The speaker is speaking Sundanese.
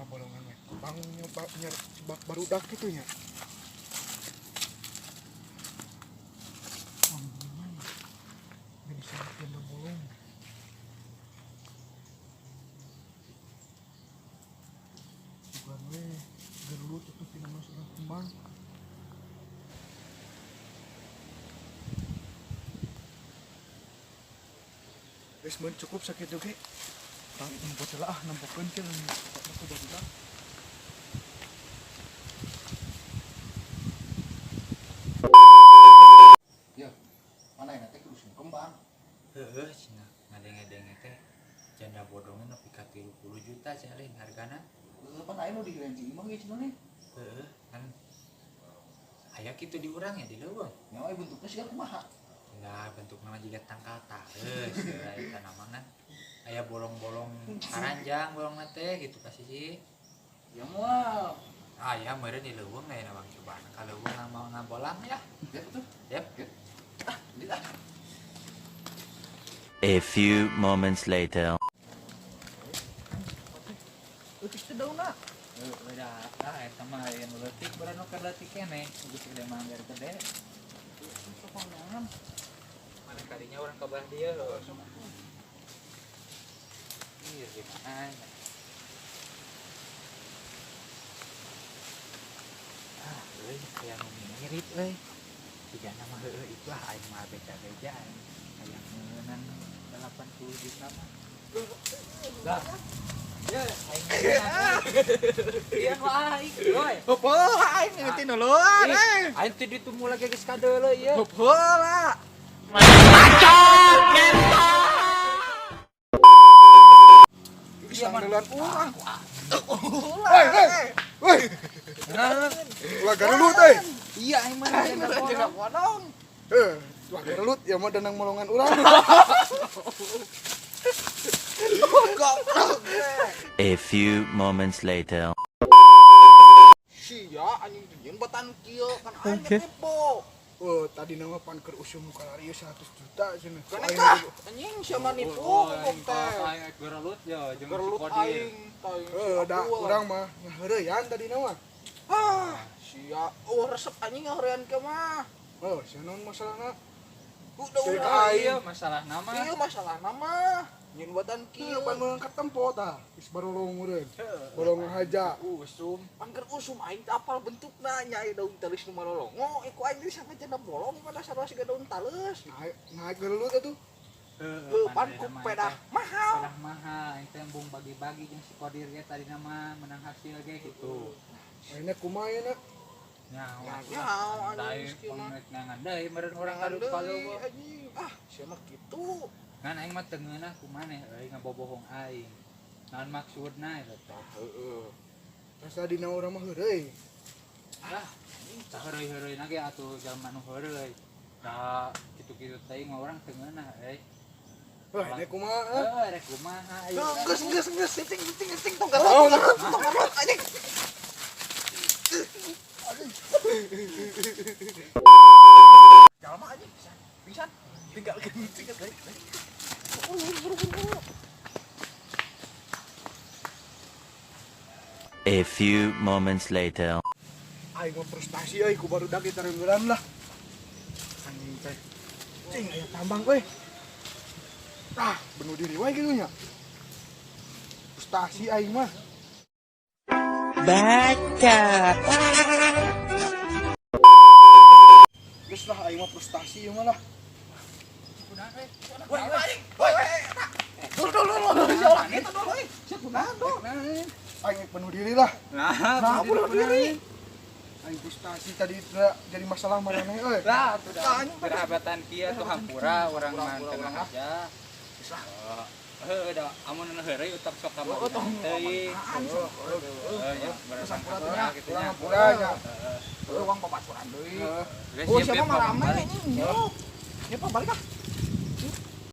Ngabolongan we. Bang nyoba nyebak barudak kitu nya. Jadi sangat janda bolong. Bukan we gerulut itu tina masuk kembang. Geus mun cukup sakitu ge. Tang nempo teh lah nempokeun ke aku barudak. Ya, mana yang teh kudu kembang. Heeh, cenah ngadenge-denge teh janda bodongnya nepi ka 30 juta cenah lain hargana. Heeh, pan aya nu direnji imah ge cenah nih. Heeh, kan aya kitu di urang ya di leuweung. Nyawa bentuknya siga kumaha? Nah, bentukna mah jiga tangkal taheus aya tanaman aya bolong-bolong paranjang bolongna teh gitu ka sisi. Ya moal. Ah ya meureun di leuweung aya bang cobaan ka leuweung mau ngabolang ya. Ya tuh. Yep. Ah, di ah. A few moments later. Leutik teh daunna. Heuh, da ah eta mah aya nu leutik beureun nu keur leutik keneh, geus gede mah anggar gede. Mana kadinya urang ka belah dieu lho. Iya, gimana? Ah, euy, aya nu mirip euy. Jigana mah heueuh itu ah aing mah beja-beja aing. Hayang meunang 80 juta mah. Lah. Ya, aing meunang. Iya nu aing, euy. Hopola aing ngerti nuluan Ih, aing teh ditemu lagi geus kadeuleu ieu. Hopola. Iya mah urang. Woi, woi. Woi. Ulah garelut euy. Iya, aing mah janda bodong. Heuh, ulah garelut ya mah danang molongan urang. Goblok. A few moments later. Sia anjing teh jeung batan kieu kan aing kepo. Oh, tadi nama pan keur usum kalari 100 juta cenah. Kan anjing sia mah nipu goblok teh. Aing gerelut ya jeung Gerelut aing teh. Heuh, da urang mah ngaheureyan tadi nama. Ah, sia oh resep anjing ngaheureyan ke mah. Oh, sia naon masalahna? Udah udah. Iya, masalah nama. Iya masalah nama. Nyin batan Kieu kieu pan meunang katempo tah. Geus barolong meureun. Bolong haja. Usum, angger usum aing teh apal bentukna nya aya daun taleus nu malolongo, iku aing teh sangat janda bolong pada sarua siga daun taleus. Naik gerelut atuh. Heuh, pan ku pedah mahal. Pedah mahal, aing teh embung bagi-bagi jeung si Kodir ge tadi nama menang hasil ge gitu. Ayeuna kumaha ayeuna? Nyawa. Nyawa anjing anjing mah. Nangan deui meureun urang kadut kaleuweung. Anjing. Ah, sia mah kitu. Ngan aing mah teu ngeunah kumaneh euy ngabobohong aing. Naon maksudna eta teh? Heeh. Tas tadi na urang mah heureuy. Ah, saheureuy-heureuy na ge atuh jalma nu heureuy. Da kitu-kitu teh mah urang teu ngeunah euy. Wah, ini kumaha? Heuh, rek kumaha ieu. Geus geus geus cicing cicing cicing tong garot. Tong garot anjing. Jalma anjing pisan. Pisan. Tinggalkeun tinggalkeun. Buru buru buru. A few moments later. Aing mah frustasi euy ku barudak kita renggeran lah. Anjing teh. Cing aya tambang euy. Ah, bunuh diri wae kitu nya. Frustasi aing mah. Baca. Geus lah aing mah frustasi ieu mah lah. Woi woi woi. Dul dul dul. Sia ulah kitu dul euy. Sia kunaon dul? Aing bunuh diri lah. Nah, bunuh diri. Aing frustasi tadi jadi masalah maraneh euy. Lah, atuh da. Persahabatan kieu tuh hampura urang mah tengah aja. Heuh, da amun heureuy utak sok ka mana teuing. Heuh, nya Hampura gitu nya. Hampura nya. Heuh, uang babaturan deui. Geus Oh, siap siapa mah rame balik. anjing. Nyuk. Nyuk balik ah.